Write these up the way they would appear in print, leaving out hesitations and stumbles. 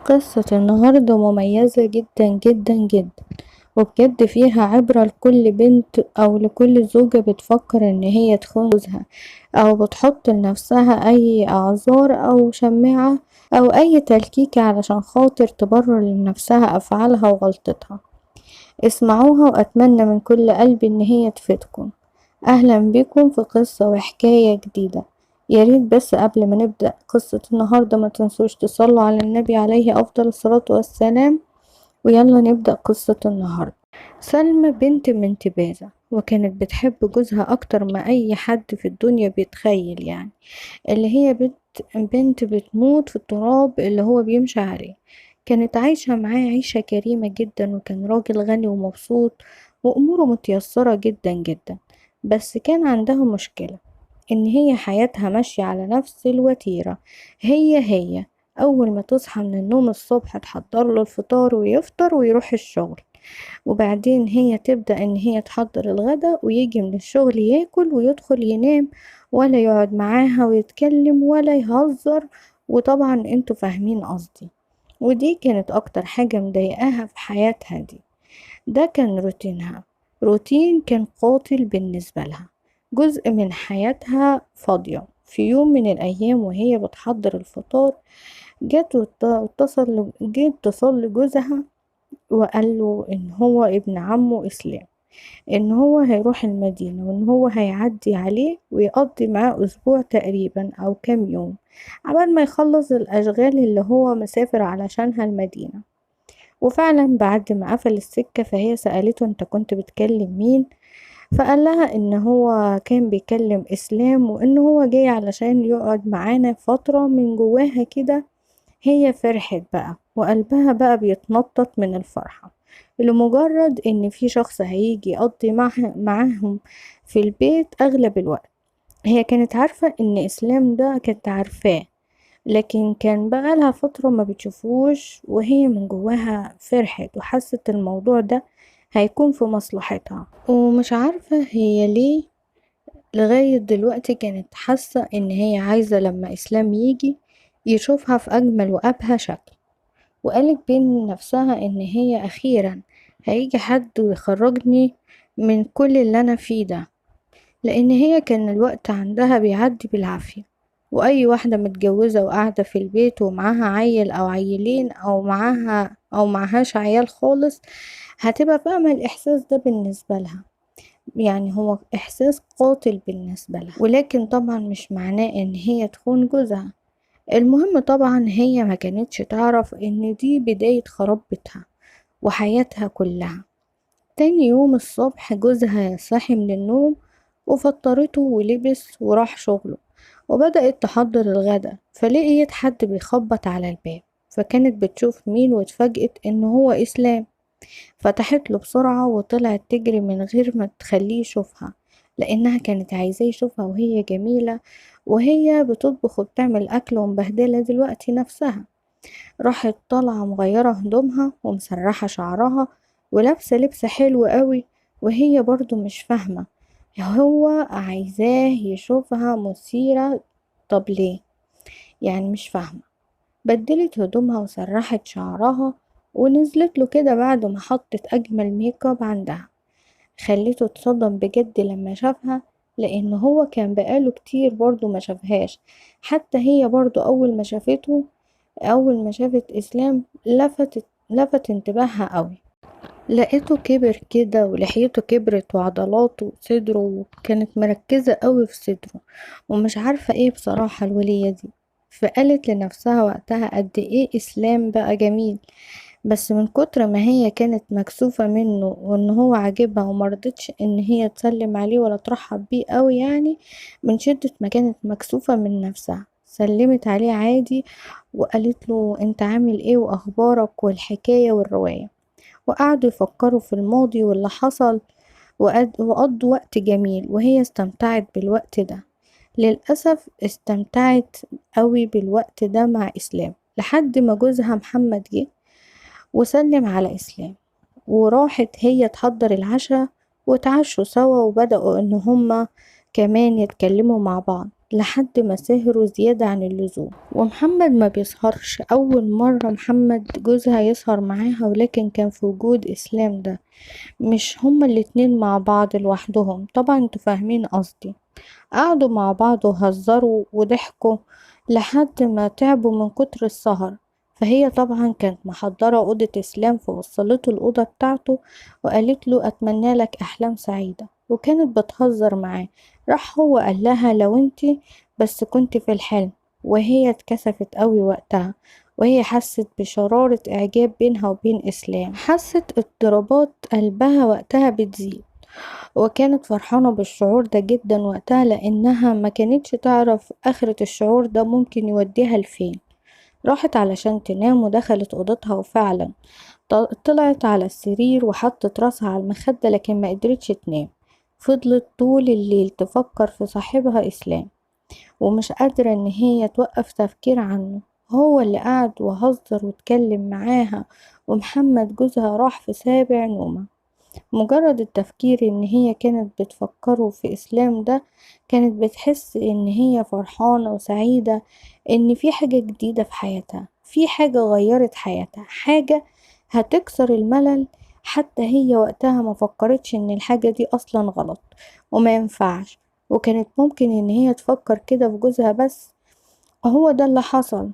قصة النهاردة مميزة جدا جدا جدا، وبجد فيها عبرة لكل بنت أو لكل زوجة بتفكر إن هي تخون جوزها أو بتحط لنفسها أي أعذار أو شماعة أو أي تلكيكة علشان خاطر تبرر لنفسها أفعالها وغلطتها. اسمعوها وأتمنى من كل قلبي إن هي تفيدكم. أهلا بكم في قصة وحكاية جديدة. ياريت بس قبل ما نبدأ قصة النهاردة ما تنسوش تصلوا على النبي عليه أفضل الصلاة والسلام، ويلا نبدأ قصة النهاردة. سلمى بنت من تبازة، وكانت بتحب جوزها أكتر ما أي حد في الدنيا بيتخيل، يعني اللي هي بنت بتموت في التراب اللي هو بيمشي عليه. كانت عايشة معاه عيشة كريمة جدا، وكان راجل غني ومبسوط وأموره متيسرة جدا جدا. بس كان عندها مشكلة، إن هي حياتها ماشية على نفس الوتيرة، هي أول ما تصحى من النوم الصبح تحضر له الفطار ويفطر ويروح الشغل، وبعدين هي تبدأ إن هي تحضر الغداء ويجي من الشغل ياكل ويدخل ينام، ولا يقعد معاها ويتكلم ولا يهزر، وطبعا انتوا فاهمين قصدي. ودي كانت أكتر حاجة مضايقاها في حياتها دي. ده كان روتينها، روتين كان قاتل بالنسبة لها، جزء من حياتها فاضية. في يوم من الأيام وهي بتحضر الفطار جه اتصل لجوزها وقال له إن هو ابن عمه إسلام، إن هو هيروح المدينة وإن هو هيعدي عليه ويقضي معاه أسبوع تقريبا أو كام يوم عبال ما يخلص الأشغال اللي هو مسافر علشانها المدينة. وفعلا بعد ما قفل السكة فهي سألته انت كنت بتكلم مين؟ فقال لها ان هو كان بيكلم اسلام وان هو جاي علشان يقعد معانا فترة. من جواها كده هي فرحت بقى وقلبها بقى بيتنطط من الفرحة لمجرد ان في شخص هيجي يقضي معاهم في البيت اغلب الوقت. هي كانت عارفة ان اسلام ده كانت عارفاه، لكن كان بقى لها فترة ما بتشوفوش، وهي من جواها فرحت وحست الموضوع ده هيكون في مصلحتها. ومش عارفة هي ليه لغاية دلوقتي كانت حاسة ان هي عايزة لما اسلام يجي يشوفها في اجمل وابهى شكل، وقالت بين نفسها ان هي اخيرا هيجي حد ويخرجني من كل اللي انا فيه ده، لان هي كان الوقت عندها بيعدي بالعافية. واي واحدة متجوزة وقاعدة في البيت ومعاها عيل او عيلين او معاها او معهاش عيال خالص هتبقى فاهمة الاحساس ده بالنسبة لها، يعني هو احساس قاتل بالنسبة لها. ولكن طبعا مش معناه ان هي تخون جوزها. المهم طبعا هي ما كانتش تعرف ان دي بداية خراب بيتها وحياتها كلها. تاني يوم الصبح جوزها صحي من النوم وفطرته ولبس وراح شغله، وبدأت تحضر الغداء، فلقيت حد بيخبط على الباب، فكانت بتشوف مين واتفاجئت ان هو اسلام. فتحت له بسرعة وطلعت تجري من غير ما تخليه يشوفها، لانها كانت عايزاه يشوفها وهي جميلة وهي بتطبخ وبتعمل اكل ومبهدلة دلوقتي نفسها. راحت طالعة مغيرة هدومها ومسرحة شعرها ولابسة لبس حلو قوي، وهي برضو مش فاهمة هو عايزاه يشوفها مثيرة، طب ليه يعني مش فاهمة. بدلت هدومها وسرحت شعرها ونزلت له كده بعد ما حطت اجمل ميك اب عندها. خليته اتصدم بجد لما شافها، لان هو كان بقاله كتير برضو ما شافهاش. حتى هي برضو اول ما شافت اسلام لفت انتباهها قوي. لقيته كبر كده ولحيته كبرت وعضلاته وصدره، وكانت مركزة قوي في صدره ومش عارفة ايه بصراحة الولية دي. فقالت لنفسها وقتها قد ايه اسلام بقى جميل، بس من كتر ما هي كانت مكسوفة منه وان هو عاجبها ومرضتش ان هي تسلم عليه ولا ترحب بيه قوي، يعني من شدة ما كانت مكسوفة من نفسها سلمت عليه عادي وقالت له انت عامل ايه واخبارك والحكاية والرواية. وقعدوا يفكروا في الماضي واللي حصل وقضوا وقت جميل، وهي استمتعت بالوقت ده. للأسف استمتعت قوي بالوقت ده مع إسلام لحد ما جوزها محمد جه وسلم على إسلام، وراحت هي تحضر العشاء وتعشوا سوا، وبدأوا إن هما كمان يتكلموا مع بعض. لحد ما سهروا زيادة عن اللزوم. ومحمد ما بيسهرش، أول مرة محمد جوزها يسهر معاها، ولكن كان في وجود إسلام ده، مش هما الاتنين مع بعض لوحدهم، طبعا انتوا فاهمين قصدي. قعدوا مع بعض وهزروا وضحكوا لحد ما تعبوا من كتر السهر. فهي طبعا كانت محضرة أوضة إسلام، فوصلته الأوضة بتاعته وقالت له أتمنى لك أحلام سعيدة، وكانت بتهزر معاه. راح هو قال لها لو انتي بس كنت في الحلم، وهي اتكسفت قوي وقتها، وهي حست بشرارة إعجاب بينها وبين إسلام، حست اضطرابات قلبها وقتها بتزيد، وكانت فرحانة بالشعور ده جدا وقتها، لأنها ما كانتش تعرف آخرة الشعور ده ممكن يوديها لفين. راحت علشان تنام ودخلت أوضتها، وفعلا طلعت على السرير وحطت راسها على المخدة، لكن ما قدرتش تنام. فضلت طول الليل تفكر في صاحبها إسلام، ومش قادرة إن هي توقف تفكير عنه. هو اللي قعد وهزر واتكلم معاها، ومحمد جوزها راح في سابع نومة. مجرد التفكير إن هي كانت بتفكره في إسلام ده، كانت بتحس إن هي فرحانة وسعيدة إن في حاجة جديدة في حياتها، في حاجة غيرت حياتها، حاجة هتكسر الملل. حتى هي وقتها ما فكرتش إن الحاجة دي أصلا غلط وما ينفعش، وكانت ممكن إن هي تفكر كده في جوزها، بس هو ده اللي حصل.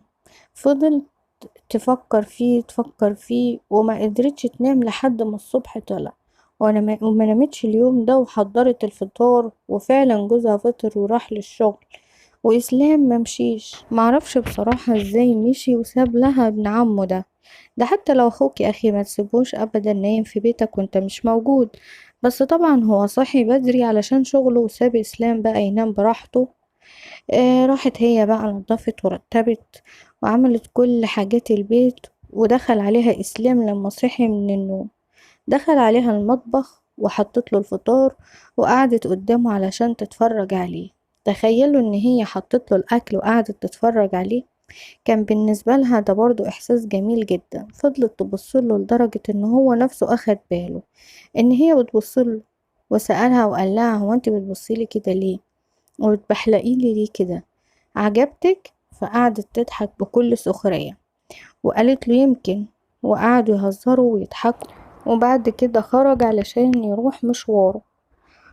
فضلت تفكر فيه تفكر فيه وما قدرتش تنام لحد ما الصبح طلع، وما نامتش اليوم ده، وحضرت الفطار، وفعلا جوزها فطر وراح للشغل، وإسلام ما مشيش. معرفش بصراحة ازاي مشي وساب لها ابن عمه ده. ده حتى لو اخوك يا اخي ما تسيبوش ابدا نايم في بيتك وانت مش موجود. بس طبعا هو صحي بدري علشان شغله، وساب اسلام بقى ينام براحته. راحت هي بقى نظفت ورتبت وعملت كل حاجات البيت، ودخل عليها اسلام لما صحي من النوم. دخل عليها المطبخ وحطت له الفطار وقعدت قدامه علشان تتفرج عليه. تخيلوا ان هي حطت له الاكل وقعدت تتفرج عليه، كان بالنسبة لها ده برضو احساس جميل جدا. فضلت تبصله لدرجة ان هو نفسه اخد باله ان هي بتبصله، وسألها وقال لها هو انت بتبصيلي كده ليه وبتبحلقيلي ليه كده، عجبتك؟ فقعدت تضحك بكل سخرية وقالت له يمكن، وقعدوا يهزروا ويضحكوا. وبعد كده خرج علشان يروح مشواره،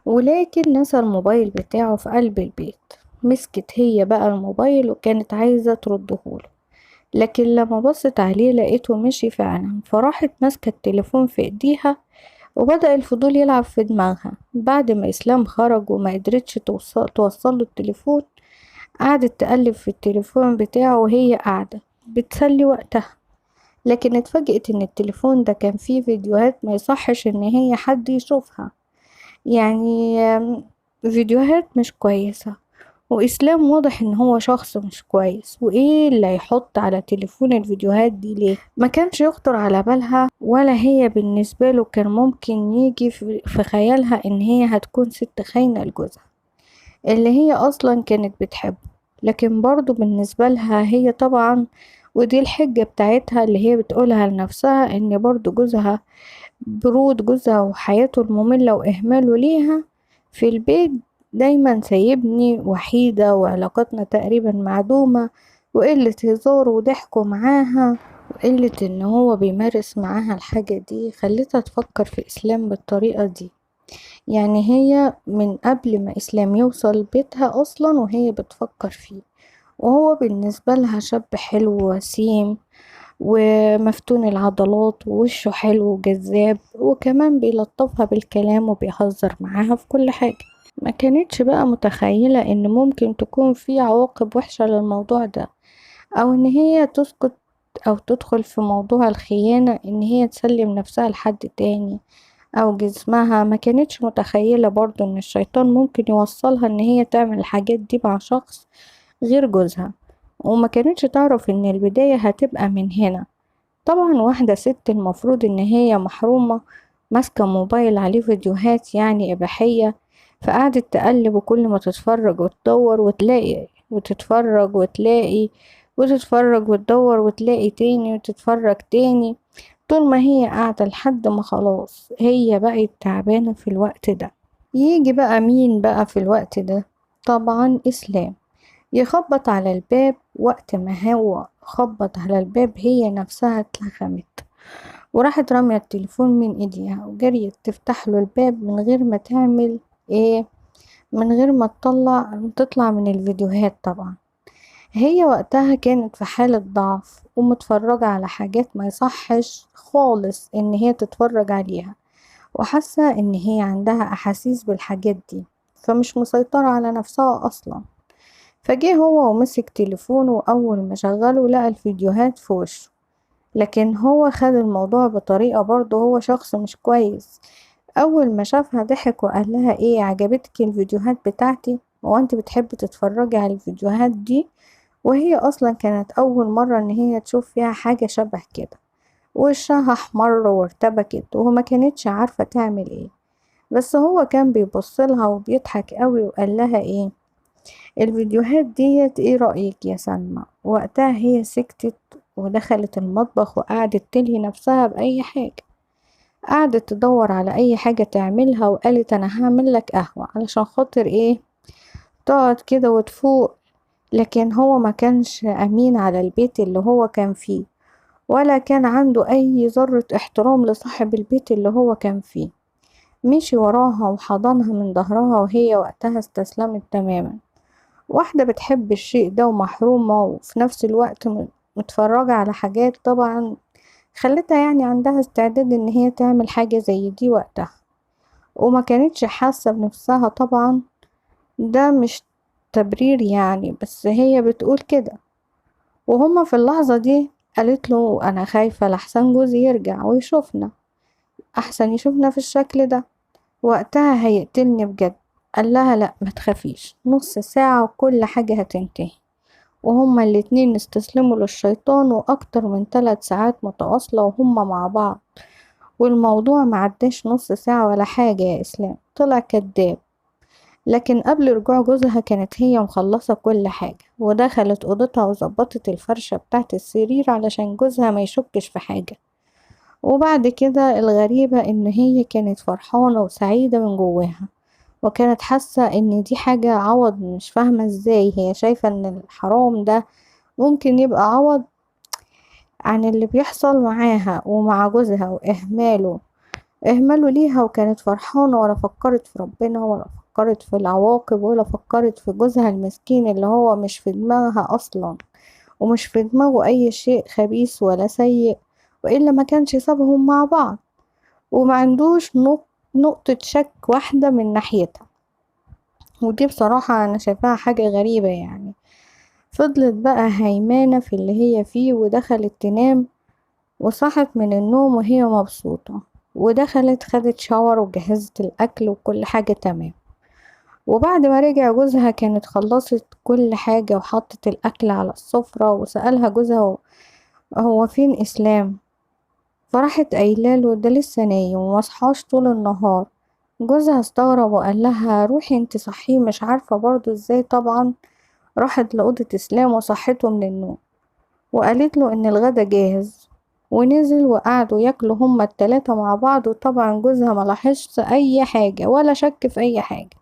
ولكن نسى الموبايل بتاعه في قلب البيت. مسكت هي بقى الموبايل وكانت عايزة تردهوله، لكن لما بصت عليه لقيته مشي فعلا. فراحت ماسكة التليفون في ايديها، وبدأ الفضول يلعب في دماغها. بعد ما اسلام خرج وما قدرتش توصله التليفون، قعدت تقلب في التليفون بتاعه وهي قاعدة بتسلي وقتها. لكن اتفاجئت ان التليفون ده كان فيه فيديوهات ما يصحش ان هي حد يشوفها، يعني فيديوهات مش كويسة، وإسلام واضح ان هو شخص مش كويس، وايه اللي هيحط على تليفون الفيديوهات دي ليه؟ ما كانش يخطر على بالها، ولا هي بالنسبة له كان ممكن يجي في خيالها ان هي هتكون ست خاينة لجوزها اللي هي اصلا كانت بتحبه. لكن برضو بالنسبة لها هي طبعا، ودي الحجة بتاعتها اللي هي بتقولها لنفسها، ان برضو جوزها برود جوزها وحياته المملة واهماله ليها في البيت دايما سايبني وحيدة، وعلاقتنا تقريبا معدومة، وقلة هزاره وضحكه معاها، وقلة ان هو بيمارس معاها الحاجة دي خلتها تفكر في اسلام بالطريقة دي. يعني هي من قبل ما اسلام يوصل بيتها اصلا وهي بتفكر فيه، وهو بالنسبة لها شاب حلو وسيم ومفتون العضلات ووشه حلو وجذاب، وكمان بيلطفها بالكلام وبيهزر معاها في كل حاجة. ما كانتش بقى متخيلة ان ممكن تكون في عواقب وحشة للموضوع ده، او ان هي تسكت او تدخل في موضوع الخيانة، ان هي تسلم نفسها لحد تاني او جسمها. ما كانتش متخيلة برضو ان الشيطان ممكن يوصلها ان هي تعمل الحاجات دي مع شخص غير جوزها، وما كانتش تعرف ان البداية هتبقى من هنا. طبعا واحدة ست المفروض ان هي محرومة ماسكة موبايل عليه فيديوهات يعني إباحية، فقعدت تقلب، وكل ما تتفرج وتدور وتلاقي، وتتفرج وتلاقي، وتتفرج وتدور وتلاقي تاني، وتتفرج تاني، طول ما هي قاعدة لحد ما خلاص هي بقت تعبانة في الوقت ده. يجي بقى مين بقى في الوقت ده؟ طبعا إسلام. يخبط على الباب. وقت ما هو خبط على الباب هي نفسها اتلخمت وراحت رامية التليفون من ايديها وجريت تفتح له الباب من غير ما تعمل ايه، من غير ما تطلع من الفيديوهات. طبعا هي وقتها كانت في حالة ضعف ومتفرجة على حاجات ما يصحش خالص ان هي تتفرج عليها، وحاسة ان هي عندها احاسيس بالحاجات دي، فمش مسيطرة على نفسها اصلا. فجه هو ومسك تليفونه، واول ما شغله لقى الفيديوهات في وشه، لكن هو خد الموضوع بطريقة برضه هو شخص مش كويس. اول ما شافها ضحك وقال لها ايه، عجبتك الفيديوهات بتاعتي؟ هو انت بتحبي تتفرجي على الفيديوهات دي؟ وهي اصلا كانت اول مرة ان هي تشوف فيها حاجة شبه كده، وشها احمر وارتبكت وما كانتش عارفة تعمل ايه. بس هو كان بيبص لها وبيضحك قوي وقال لها ايه الفيديوهات ديت، ايه رأيك يا سلمى؟ وقتها هي سكتت ودخلت المطبخ وقعدت تلهي نفسها بأي حاجة، قعدت تدور على اي حاجة تعملها، وقالت انا هعمل لك قهوة علشان خاطر ايه تقعد كده وتفوق. لكن هو ما كانش امين على البيت اللي هو كان فيه، ولا كان عنده اي ذرة احترام لصاحب البيت اللي هو كان فيه. مشي وراها وحضنها من ظهرها، وهي وقتها استسلمت تماما. واحدة بتحب الشيء ده ومحرومة، وفي نفس الوقت متفرجة على حاجات طبعا خلتها عندها استعداد ان هي تعمل حاجة زي دي وقتها، وما كانتش حاسة بنفسها. طبعا ده مش تبرير بس هي بتقول كده. وهما في اللحظة دي قالت له انا خايفة لحسن جوزي يرجع ويشوفنا، احسن يشوفنا في الشكل ده، وقتها هيقتلني بجد. قال لها لا ما تخافيش، نص ساعة وكل حاجة هتنتهي. وهما الاتنين استسلموا للشيطان، واكتر من 3 ساعات متواصلة وهما مع بعض، والموضوع ما عداش نص ساعة ولا حاجة يا اسلام. طلع كداب. لكن قبل رجوع جوزها كانت هي مخلصة كل حاجة، ودخلت اوضتها وظبطت الفرشة بتاعت السرير علشان جوزها ما يشكش في حاجة. وبعد كده الغريبة ان هي كانت فرحانة وسعيدة من جواها، وكانت حاسة ان دي حاجة عوض، مش فاهمة ازاي هي شايفة ان الحرام ده ممكن يبقى عوض عن اللي بيحصل معاها ومع جوزها واهماله ليها. وكانت فرحانة ولا فكرت في ربنا ولا فكرت في العواقب ولا فكرت في جوزها المسكين اللي هو مش في دماغها اصلا، ومش في دماغه اي شيء خبيث ولا سيء، والا ما كانش سابهم مع بعض، وما عندوش نقطة شك واحدة من ناحيتها. ودي بصراحة أنا شايفاها حاجة غريبة. فضلت بقى هيمانة في اللي هي فيه، ودخلت تنام، وصحت من النوم وهي مبسوطة، ودخلت خدت شاور وجهزت الأكل وكل حاجة تمام. وبعد ما رجع جوزها كانت خلصت كل حاجة وحطت الأكل على السفرة، وسألها جوزها هو فين إسلام؟ فراحت قايله له ده لسه نايم ومصحاش طول النهار. جوزها استغرب وقال لها روحي انت صحيه، مش عارفة برضو ازاي. طبعا راحت لأوضة اسلام وصحته من النوم، وقالت له ان الغدا جاهز، ونزل وقعدوا ياكلوا هما التلاتة مع بعض. وطبعا جوزها ما لاحظش اي حاجة ولا شك في اي حاجة،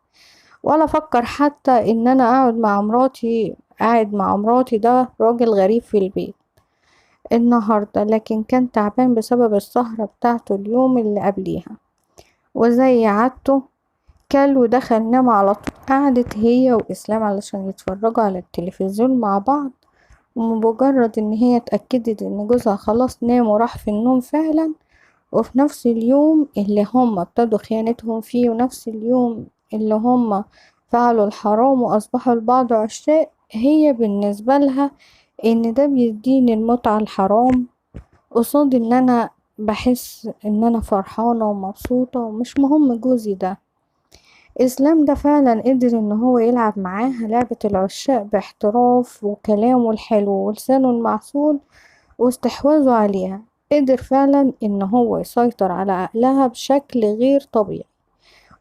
ولا فكر حتى ان انا اقعد مع مراتي، قاعد مع مراتي ده راجل غريب في البيت النهاردة. لكن كان تعبان بسبب السهرة بتاعته اليوم اللي قبليها، وزي عادته كل ودخل نام على طول. قعدت هي وإسلام علشان يتفرجوا على التلفزيون مع بعض، ومجرد ان هي اتأكدت ان جوزها خلاص نام وراح في النوم فعلا، وفي نفس اليوم اللي هم ابتدوا خيانتهم فيه، ونفس اليوم اللي هم فعلوا الحرام واصبحوا لبعض عشاق، هي بالنسبة لها ان ده بيديني المتعة الحرام قصاد ان انا بحس ان انا فرحانة ومبسوطة ومش مهم جوزي ده. اسلام ده فعلا قدر ان هو يلعب معاها لعبة العشاق باحتراف، وكلامه الحلو ولسانه المعسول واستحواذه عليها، قدر فعلا ان هو يسيطر على عقلها بشكل غير طبيعي،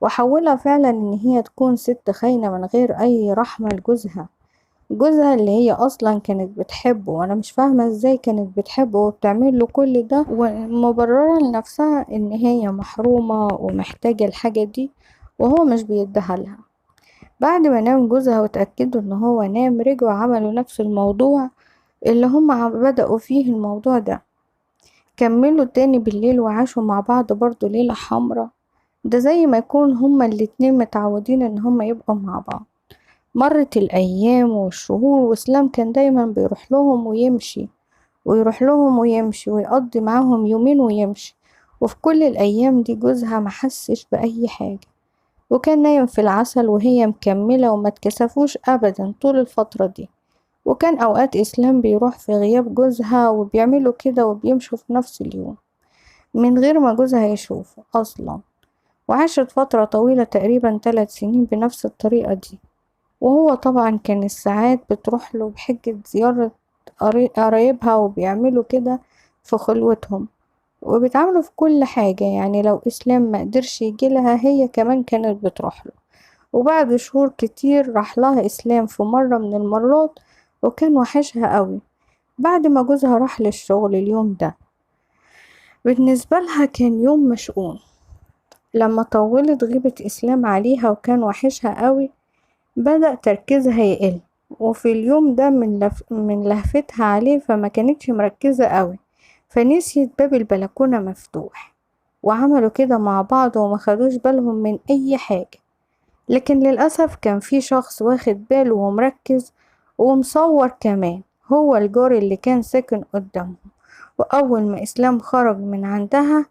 وحولها فعلا ان هي تكون ست خاينة من غير اي رحمة لجوزها، جوزها اللي هي اصلا كانت بتحبه. وانا مش فاهمة ازاي كانت بتحبه وبتعمل له كل ده، ومبررة لنفسها ان هي محرومة ومحتاجة الحاجة دي وهو مش بيديها لها. بعد ما نام جوزها وتأكدوا ان هو نام، رجعوا عملوا نفس الموضوع اللي هم بدأوا فيه الموضوع ده، كملوا تاني بالليل وعاشوا مع بعض برضو ليلة حمرا. ده زي ما يكون هما الاتنين متعودين ان هما يبقوا مع بعض. مرت الايام والشهور، واسلام كان دايما بيروح لهم ويمشي، ويروح لهم ويمشي، ويقضي معاهم يومين ويمشي. وفي كل الايام دي جوزها ما حسش باي حاجة، وكان نايم في العسل وهي مكملة، وما اتكسفوش ابدا طول الفترة دي. وكان اوقات اسلام بيروح في غياب جوزها وبيعملوا كده وبيمشوا في نفس اليوم من غير ما جوزها يشوفه اصلا. وعاشت فترة طويلة تقريبا 3 سنين بنفس الطريقة دي. وهو طبعا كان الساعات بتروح له بحجة زيارة قرايبها، وبيعملوا كده في خلوتهم وبيتعاملوا في كل حاجة. يعني لو اسلام ما قدرش يجيلها هي كمان كانت بتروح له. وبعد شهور كتير راح لها اسلام في مرة من المرات، وكان وحشها قوي بعد ما جوزها راح للشغل. اليوم ده بالنسبة لها كان يوم مشؤوم. لما طولت غيبة اسلام عليها وكان وحشها قوي، بدأ تركيزها يقل. وفي اليوم ده من لهفتها عليه فما كانتش مركزة قوي، فنسيت باب البلكونة مفتوح، وعملوا كده مع بعض وما خدوش بالهم من اي حاجة. لكن للأسف كان في شخص واخد باله ومركز ومصور كمان، هو الجار اللي كان ساكن قدامهم. وأول ما إسلام خرج من عندها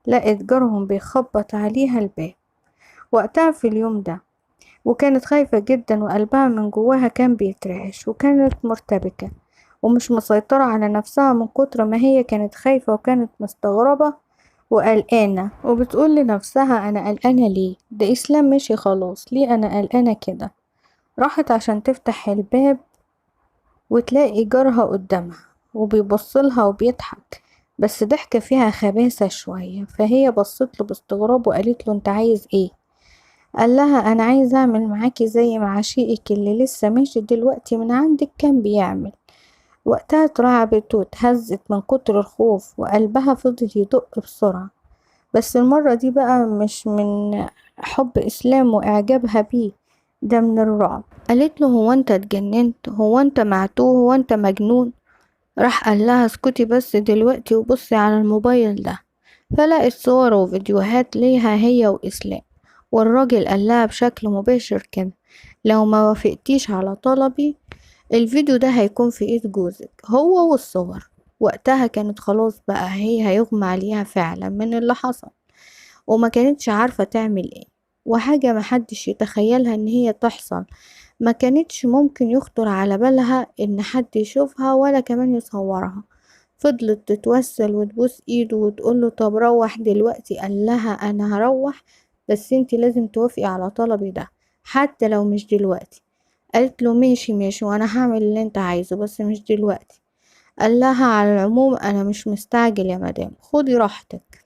لقت جارهم بيخبط عليها الباب وقتها في اليوم ده، وكانت خايفة جدا وقلبها من جواها كان بيترعش، وكانت مرتبكة ومش مسيطرة على نفسها من كتر ما هي كانت خايفة وكانت مستغربة وقلقانة، وبتقول لنفسها أنا قلقانة ليه؟ ده إسلام مشي خلاص، ليه أنا قلقانة كده؟ راحت عشان تفتح الباب وتلاقي جارها قدامها وبيبصلها وبيضحك، بس ضحكة فيها خباثة شوية. فهي بصت له باستغراب وقالت له انت عايز ايه؟ قال لها انا عايز اعمل معاكي زي ما عشيقك اللي لسه ماشي دلوقتي من عندك كان بيعمل. وقتها اترعبت واتهزت من كتر الخوف وقلبها فضل يدق بسرعة، بس المرة دي بقى مش من حب اسلام واعجابها بيه، ده من الرعب. قالت له هو انت اتجننت؟ هو انت معتوه؟ هو انت مجنون؟ راح قال لها اسكتي بس دلوقتي وبصي على الموبايل ده. فلقت صور وفيديوهات ليها هي واسلام، والراجل قال لها بشكل مباشر كده لو ما وافقتيش على طلبي الفيديو ده هيكون في ايد جوزك هو والصور. وقتها كانت خلاص بقى هي هيغمى عليها فعلا من اللي حصل، وما كانتش عارفة تعمل ايه، وحاجة محدش يتخيلها ان هي تحصل، ما كانتش ممكن يخطر على بالها ان حد يشوفها ولا كمان يصورها. فضلت تتوسل وتبوس ايده وتقوله طب روح دلوقتي. قال لها انا هروح بس انتي لازم توافقي على طلبي ده حتى لو مش دلوقتي. قالت له ماشي ماشي وانا هعمل اللي انت عايزه بس مش دلوقتي. قال لها على العموم انا مش مستعجل يا مدام، خدي راحتك،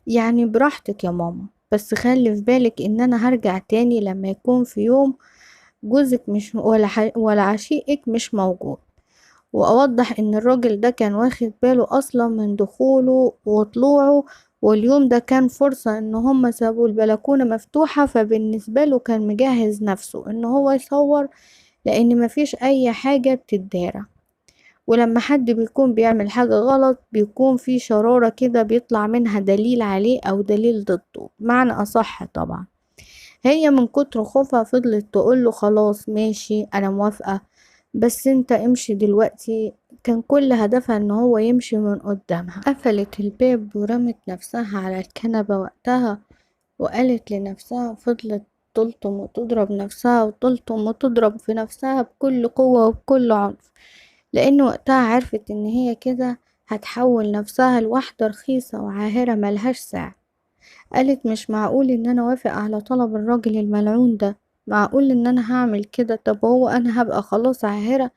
يعني براحتك يا ماما، بس خلي في بالك ان انا هرجع تاني لما يكون في يوم جوزك مش ولا عشيقك مش موجود. واوضح ان الراجل ده كان واخد باله اصلا من دخوله وطلوعه، واليوم ده كان فرصة ان هم سابوا البلكونة مفتوحة، فبالنسبة له كان مجهز نفسه ان هو يصور لان مفيش اي حاجة بتدارى، ولما حد بيكون بيعمل حاجة غلط بيكون في شرارة كده بيطلع منها دليل عليه او دليل ضده، معنى اصح طبعا. هي من كتر خوفها فضلت تقوله خلاص ماشي انا موافقة بس انت امشي دلوقتي. كان كل هدفها ان هو يمشي من قدامها. قفلت الباب ورمت نفسها على الكنبة وقتها وقالت لنفسها، فضلت تلطم وتضرب نفسها وتلطم وتضرب في نفسها بكل قوة وبكل عنف، لان وقتها عرفت ان هي كده هتحول نفسها لواحدة رخيصة وعاهرة ملهاش ساعة. قالت مش معقول ان انا وافق على طلب الراجل الملعون ده، معقول ان انا هعمل كده؟ طب هو انا هبقى خلاص عاهرة؟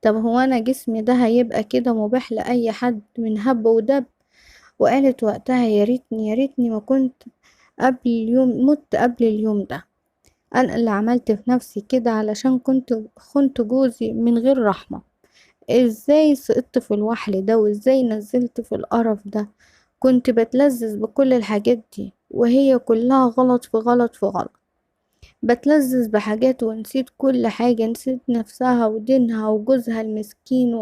طب هو انا جسمي ده هيبقى كده مباح لأي حد من هب ودب؟ وقالت وقتها يا ريتني يا ريتني ما كنت قبل اليوم مت قبل اليوم ده، انا اللي عملت في نفسي كده علشان كنت خنت جوزي من غير رحمة. ازاي سقطت في الوحل ده وازاي نزلت في القرف ده؟ كنت بتلذذ بكل الحاجات دي وهي كلها غلط في غلط في غلط. بتلذذ بحاجات ونسيت كل حاجة، نسيت نفسها ودينها وجوزها المسكين،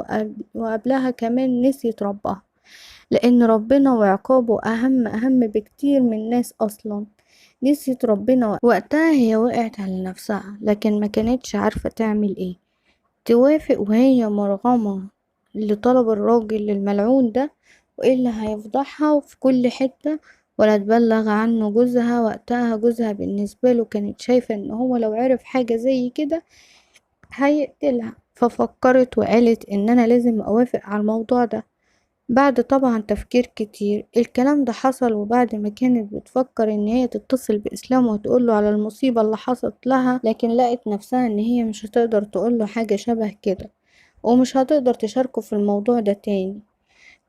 وقبلها كمان نسيت ربها، لان ربنا وعقابه اهم بكتير من الناس اصلا. نسيت ربنا وقتها، هي وقعت على نفسها، لكن ما كانتش عارفة تعمل ايه، توافق وهي مرغمة لطلب الراجل الملعون ده وايه اللي هيفضحها في كل حتة، ولا تبلغ عنه جوزها. وقتها جوزها بالنسبة له كانت شايفة ان هو لو عرف حاجة زي كده هيقتلها، ففكرت وقالت ان انا لازم اوافق على الموضوع ده. بعد طبعا تفكير كتير الكلام ده حصل، وبعد ما كانت بتفكر ان هي تتصل بإسلام وتقوله على المصيبة اللي حصلت لها، لكن لقت نفسها ان هي مش هتقدر تقوله حاجة شبه كده، ومش هتقدر تشاركه في الموضوع ده تاني.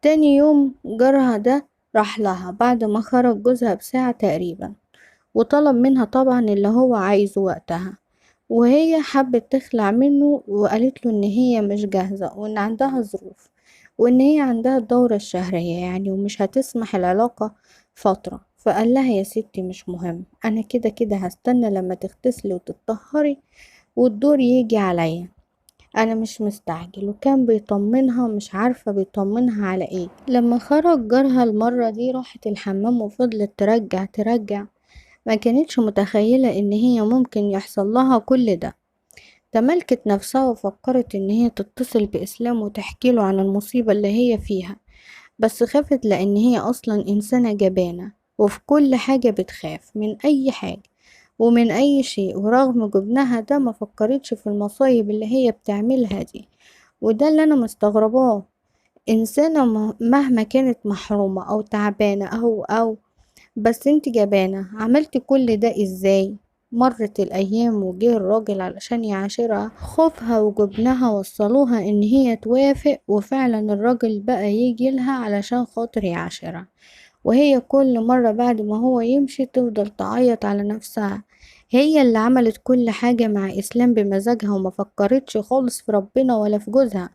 تاني يوم جارها ده راح لها بعد ما خرج جوزها بساعة تقريبا، وطلب منها طبعا اللي هو عايزه وقتها، وهي حبت تخلع منه وقالت له ان هي مش جاهزة وان عندها ظروف وان هي عندها الدورة الشهرية يعني ومش هتسمح العلاقة فترة. فقال لها يا ستي مش مهم، انا كده كده هستنى لما تغتسلي وتتطهري والدور يجي عليا، انا مش مستعجل. وكان بيطمنها، مش عارفة بيطمنها على ايه. لما خرج جارها المرة دي راحت الحمام وفضلت ترجع، ما كانتش متخيلة ان هي ممكن يحصل لها كل ده. تملكت نفسها وفكرت ان هي تتصل بإسلام وتحكي له عن المصيبة اللي هي فيها، بس خافت لان هي اصلا انسانة جبانة وفي كل حاجة بتخاف من اي حاجة ومن اي شيء، ورغم جبنها ده ما فكرتش في المصايب اللي هي بتعملها دي. وده اللي انا مستغرباه، انسانة مهما كانت محرومة او تعبانة او بس انت جبانة، عملتي كل ده ازاي؟ مرت الايام وجه الراجل علشان يعاشرها، خوفها وجبنها وصلوها ان هي توافق، وفعلا الراجل بقى يجي لها علشان خاطر يعاشرها. وهي كل مرة بعد ما هو يمشي تفضل تعيط على نفسها، هي اللي عملت كل حاجة مع إسلام بمزاجها وما فكرتش خالص في ربنا ولا في جوزها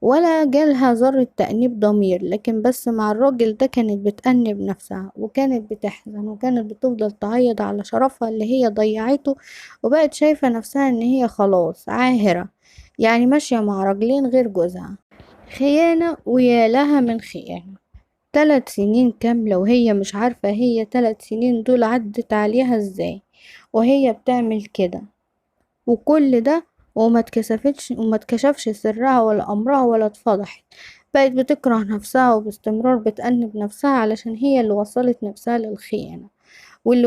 ولا جالها ذرة تأنيب ضمير، لكن بس مع الراجل ده كانت بتأنب نفسها وكانت بتحزن وكانت بتفضل تعيط على شرفها اللي هي ضيعته، وبقت شايفة نفسها ان هي خلاص عاهرة، يعني ماشية مع راجلين غير جوزها. خيانة ويا لها من خيانة. 3 سنين كاملة وهي مش عارفة هي 3 سنين دول عدت عليها ازاي وهي بتعمل كده، وكل ده وما اتكشفتش وما اتكشفش سرها ولا امرها ولا اتفضحت. بقت بتكره نفسها وباستمرار بتأنب نفسها علشان هي اللي وصلت نفسها للخيانة، واللي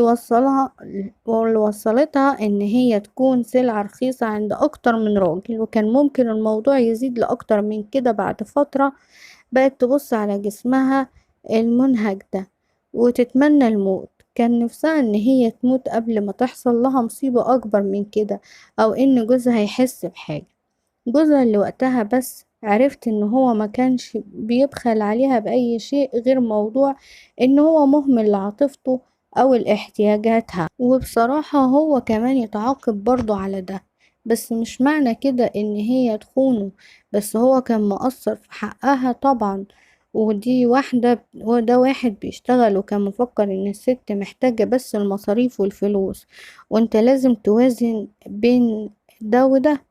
وصلتها ان هي تكون سلعة رخيصة عند اكتر من راجل، وكان ممكن الموضوع يزيد لاكتر من كده. بعد فترة بقت تبص على جسمها المنهك ده وتتمنى الموت، كان نفسها ان هي تموت قبل ما تحصل لها مصيبة اكبر من كده، او ان جوزها يحس بحاجة. جوزها اللي وقتها بس عرفت ان هو ما كانش بيبخل عليها باي شيء غير موضوع ان هو مهمل لعاطفته او الاحتياجاتها، وبصراحة هو كمان يتعاقب برضو على ده، بس مش معنى كده ان هي تخونه، بس هو كان مقصر في حقها طبعا. ودي واحدة وده واحد بيشتغل وكان مفكر ان الست محتاجة بس المصاريف والفلوس، وانت لازم توازن بين ده وده،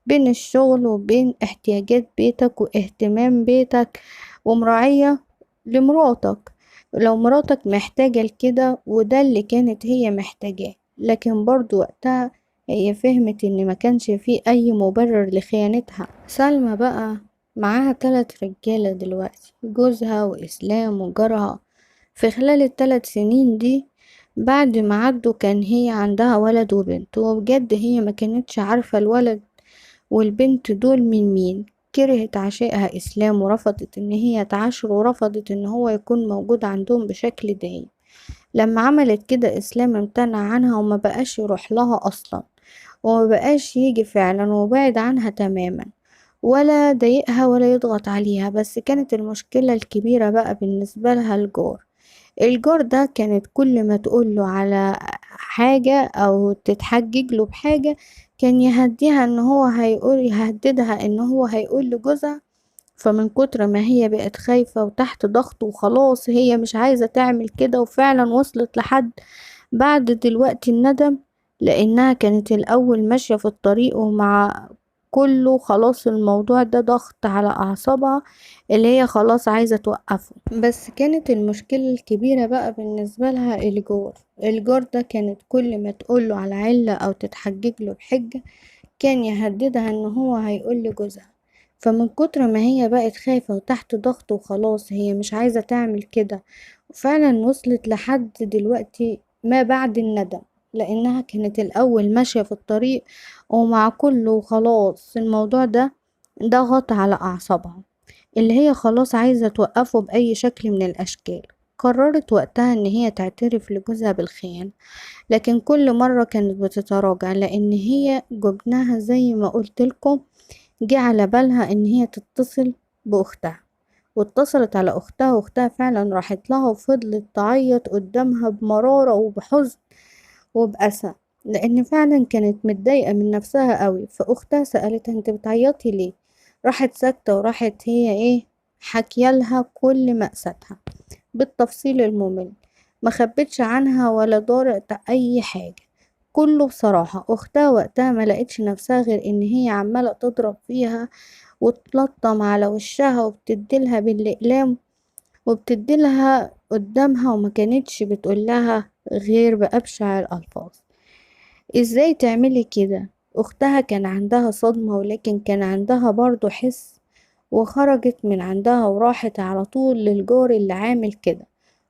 بين الشغل وبين احتياجات بيتك واهتمام بيتك ومراعية لمراتك لو مراتك محتاجة لكده، وده اللي كانت هي محتاجاه. لكن برضو وقتها هي فهمت ان ما كانش فيه اي مبرر لخيانتها. سلمى بقى معاها 3 رجالة دلوقتي، جوزها وإسلام وجارها. في خلال ال3 سنين دي بعد ما عدوا كان هي عندها ولد وبنت، وبجد هي ما كانتش عارفة الولد والبنت دول من مين. كرهت عشائها إسلام ورفضت ان هي تعاشره ورفضت ان هو يكون موجود عندهم بشكل دائم. لما عملت كده إسلام امتنع عنها وما بقاش يروح لها أصلا، وما بقاش يجي فعلا، وبعد عنها تماما، ولا ضايقها ولا يضغط عليها. بس كانت المشكلة الكبيرة بقى بالنسبة لها الجار. الجار ده كانت كل ما تقوله على حاجة أو تتحجج له بحاجة كان يهديها ان هو هيقول، يهددها ان هو هيقول لجوزها. فمن كتر ما هي بقت خايفة وتحت ضغط وخلاص هي مش عايزة تعمل كده، وفعلا وصلت لحد بعد دلوقتي الندم، لانها كانت الاول ماشية في الطريق ومع كله خلاص الموضوع ده ضغط على اعصابها اللي هي خلاص عايزة توقفه. بس كانت المشكلة الكبيرة بقى بالنسبة لها الجار. الجار ده كانت كل ما تقوله على علة او تتحجج له بحجة كان يهددها ان هو هيقول لجوزها. فمن كتر ما هي بقت خايفة وتحت ضغط وخلاص هي مش عايزة تعمل كده، وفعلا وصلت لحد دلوقتي ما بعد الندم، لانها كانت الاول ماشية في الطريق ومع كله خلاص الموضوع ده ضغط على اعصابها اللي هي خلاص عايزة توقفه بأي شكل من الاشكال. قررت وقتها ان هي تعترف لجوزها بالخيانة، لكن كل مرة كانت بتتراجع لان هي جبنها زي ما قلت لكم جه على بالها ان هي تتصل باختها، واتصلت على اختها واختها فعلا راحت لها وفضلت تعيط قدامها بمرارة وبحزن وبأسى، لان فعلا كانت متضايقة من نفسها قوي. فاختها سألتها انت بتعيطي ليه؟ راحت ساكتة وراحت هي حكيالها كل مأساتها بالتفصيل الممل، ما خبتش عنها ولا دارت اي حاجة، كله بصراحة. اختها وقتها ما لقتش نفسها غير ان هي عمالة تضرب فيها وتلطم على وشها وبتديلها بالاقلام وبتديلها قدامها، وما كانتش بتقولها غير بأبشع الألفاظ. ازاي تعملي كده؟ اختها كان عندها صدمة، ولكن كان عندها برضو حس، وخرجت من عندها وراحت على طول للجار اللي عامل كده،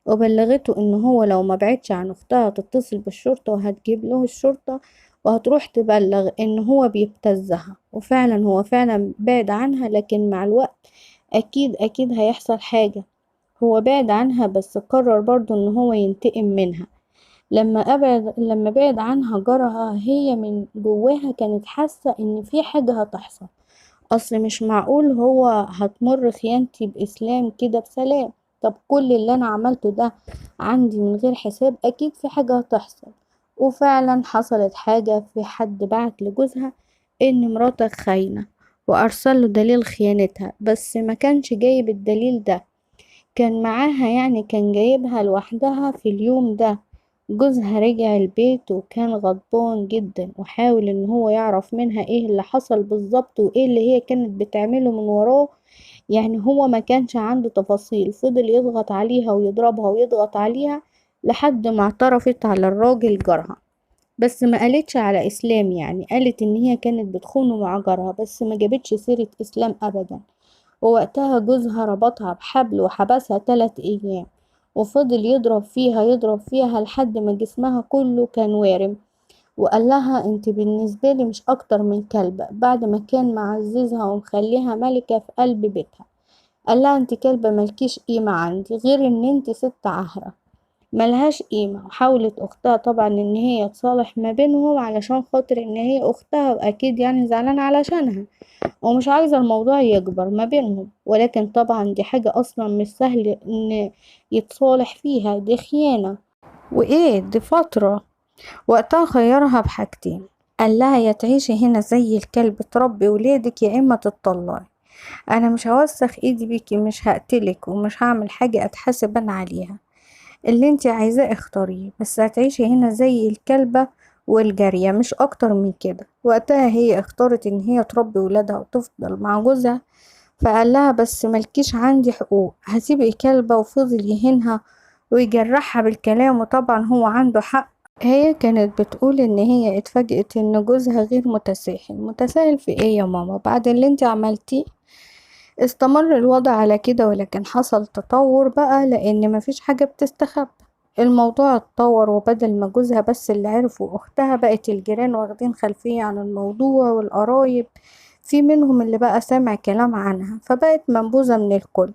وبلغته ان هو لو ما بعدش عن اختها تتصل بالشرطة وهتجيب له الشرطة وهتروح تبلغ ان هو بيبتزها. وفعلا هو فعلا بعد عنها، لكن مع الوقت اكيد هيحصل حاجة. هو بعد عنها بس قرر برضو ان هو ينتقم منها. لما بعد عنها جارها، هي من جواها كانت حاسة ان في حاجة هتحصل، اصل مش معقول هو هتمر خيانتي باسلام كده بسلام، طب كل اللي انا عملته ده عندي من غير حساب، اكيد في حاجة هتحصل. وفعلا حصلت حاجة، في حد بعت لجوزها ان مراتك خاينة وارسل له دليل خيانتها، بس ما كانش جايب الدليل ده، كان معاها كان جايبها لوحدها في اليوم ده. جوزها رجع البيت وكان غضبان جدا، وحاول ان هو يعرف منها ايه اللي حصل بالظبط وايه اللي هي كانت بتعمله من وراه، هو ما كانش عنده تفاصيل، فضل يضغط عليها ويضربها ويضغط عليها لحد ما اعترفت على الراجل جارها، بس ما قالتش على اسلام، قالت ان هي كانت بتخونه مع جارها، بس ما جابتش سيرة اسلام ابدا. ووقتها جوزها ربطها بحبل وحبسها 3 ايام، وفضل يضرب فيها يضرب فيها لحد ما جسمها كله كان وارم، وقال لها انت بالنسبة لي مش اكتر من كلبة، بعد ما كان معززها ومخليها ملكة في قلب بيتها. قال لها انت كلبة ملكيش قيمة عندي غير ان انت ست عهرة ملهاش قيمة. وحاولت اختها طبعا ان هي تصالح ما بينهم علشان خاطر ان هي اختها واكيد زعلانة علشانها ومش عايزة الموضوع يكبر ما بينهم، ولكن طبعا دي حاجة اصلا مش سهل ان يتصالح فيها، دي خيانة وايه دي فترة. وقتها خيرها بحاجتين، قال لها يا تعيشي هنا زي الكلب تربي ولادك يا اما تتطلقي، انا مش هوسخ ايدي بيكي، مش هقتلك ومش هعمل حاجة اتحاسب انا عليها، اللي انتي عايزاه اختاريه، بس هتعيشي هنا زي الكلبة والجارية مش اكتر من كده. وقتها هي اختارت ان هي تربي ولادها وتفضل مع جوزها، فقال لها بس ملكيش عندي حقوق، هتبقي كلبة. وفضل يهينها ويجرحها بالكلام، وطبعا هو عنده حق. هي كانت بتقول ان هي اتفاجئت ان جوزها غير متساهل. متساهل في ايه يا ماما بعد اللي انت عملتيه؟ استمر الوضع على كده، ولكن حصل تطور بقى لان مفيش حاجة بتستخبى، الموضوع اتطور، وبدل ما جوزها بس اللي عرفه اختها بقت الجيران واخدين خلفية عن الموضوع، والقرايب في منهم اللي بقى سامع كلام عنها، فبقت منبوذة من الكل،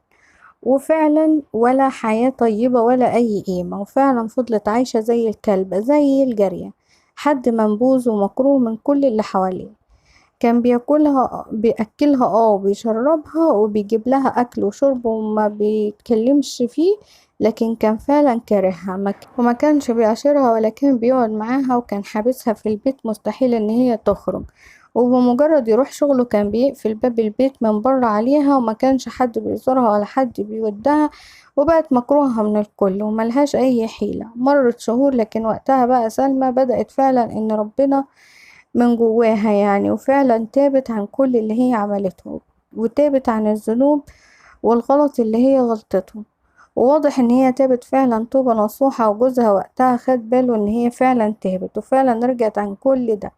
وفعلا ولا حياة طيبة ولا اي قيمة، وفعلا فضلت عايشة زي الكلبة زي الجارية، حد منبوذ ومكروه من كل اللي حواليه. كان بيأكلها وبيشربها وبيجيب لها أكل وشرب وما بيتكلمش فيه، لكن كان فعلا كارهها، وما كانش بيعاشرها ولا كان بيقعد معاها، وكان حابسها في البيت مستحيل ان هي تخرج. وبمجرد يروح شغله كان بيقفل باب البيت من بره عليها، وما كانش حد بيزورها ولا حد بيودها، وبقت مكروهة من الكل وملهاش اي حيلة. مرت شهور، لكن وقتها بقى سلمى بدأت فعلا ان ربنا من جواها يعني، وفعلا تابت عن كل اللي هي عملته، وتابت عن الذنوب والغلط اللي هي غلطته. وواضح ان هي تابت فعلا توبة نصوحة، وجوزها وقتها خد باله ان هي فعلا تابت وفعلا رجعت عن كل ده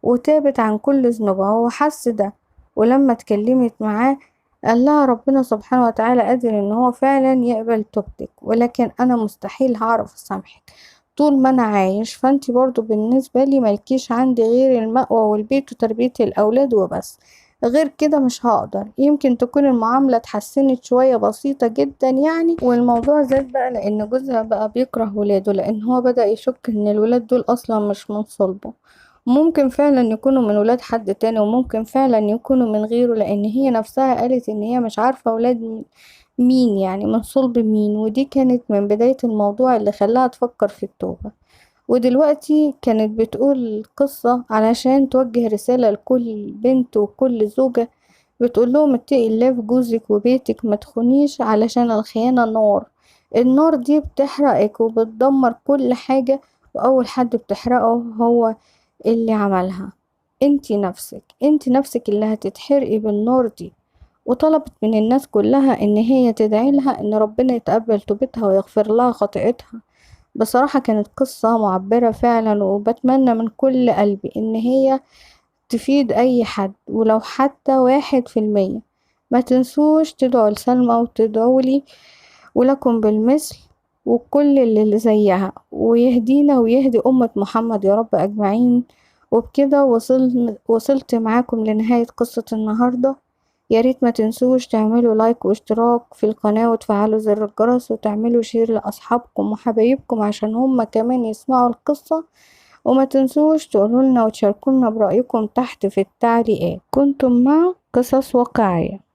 وتابت عن كل ذنوبها، هو حس ده. ولما اتكلمت معاه قال لها ربنا سبحانه وتعالى قادر ان هو فعلا يقبل توبتك، ولكن انا مستحيل هعرف اسامحك طول ما انا عايش، فانتي برضو بالنسبة لي مالكيش عندي غير المأوى والبيت وتربية الاولاد وبس، غير كده مش هقدر. يمكن تكون المعاملة اتحسنت شوية بسيطة جدا يعني، والموضوع زاد بقى لان جوزها بقى بيكره ولاده، لان هو بدأ يشك ان الولاد دول اصلا مش من صلبه، ممكن فعلا يكونوا من ولاد حد تاني، وممكن فعلا يكونوا من غيره، لان هي نفسها قالت ان هي مش عارفة ولاد مين يعني من صلب مين. ودي كانت من بداية الموضوع اللي خلاها تفكر في التوبة. ودلوقتي كانت بتقول قصة علشان توجه رسالة لكل بنت وكل زوجة، بتقول لهم اتقي الله في جوزك وبيتك، ما تخونيش علشان الخيانة نار، النار دي بتحرقك وبتدمر كل حاجة، وأول حد بتحرقه هو اللي عملها، انتي نفسك، انتي نفسك اللي هتتحرقي بالنار دي. وطلبت من الناس كلها ان هي تدعي لها ان ربنا يتقبل توبتها ويغفر لها خطيئتها. بصراحة كانت قصة معبرة فعلا، وبتمنى من كل قلبي ان هي تفيد اي حد ولو حتى 1%. ما تنسوش تدعوا لسلمى وتدعوا لي ولكم بالمثل وكل اللي زيها، ويهدينا ويهدي أمة محمد يا رب أجمعين. وبكده وصلت معاكم لنهاية قصة النهاردة. يا ريت ما تنسوش تعملوا like واشتراك في القناة وتفعلوا زر الجرس وتعملوا share لأصحابكم وحبايبكم عشان هم كمان يسمعوا القصة، وما تنسوش تقولوا لنا وتشاركونا برأيكم تحت في التعليقات. كنتم مع قصص واقعية.